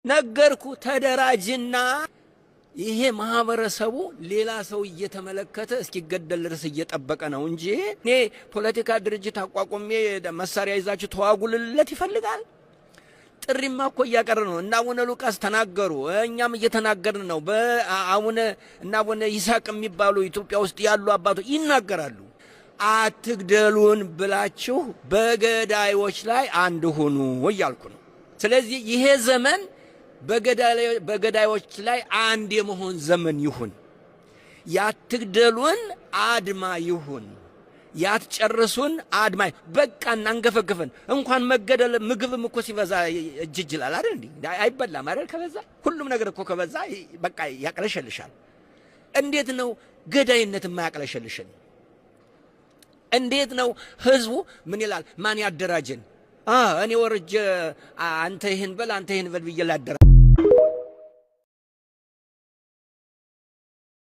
ነገርኩ። ተደራጅና ይሄ ማህበረሰቡ ሌላ ሰው እየተመለከተ እስኪገደል ድረስ እየጠበቀ ነው እንጂ እኔ ፖለቲካ ድርጅት አቋቁሜ መሳሪያ ይዛችሁ ተዋጉልለት ይፈልጋል። ጥሪማ እኮ እያቀረ ነው። እና አቡነ ሉቃስ ተናገሩ፣ እኛም እየተናገርን ነው። በአቡነ እና አቡነ ይስሐቅ የሚባሉ ኢትዮጵያ ውስጥ ያሉ አባቶች ይናገራሉ። አትግደሉን ብላችሁ በገዳዮች ላይ አንድ ሁኑ እያልኩ ነው። ስለዚህ ይሄ ዘመን በገዳዮች ላይ አንድ የመሆን ዘመን ይሁን። ያትግደሉን አድማ ይሁን። ያትጨርሱን አድማ። በቃ እናንገፈግፈን። እንኳን መገደል ምግብም እኮ ሲበዛ እጅ ይላል አይደል? እንዴ አይበላም አይደል? ከበዛ ሁሉም ነገር እኮ ከበዛ በቃ ያቅለሸልሻል። እንዴት ነው ገዳይነት የማያቅለሸልሽን? እንዴት ነው ህዝቡ ምን ይላል? ማን ያደራጀን? እኔ ወርጄ አንተ ይህን በል አንተ ይህን በል ብዬ ላደራ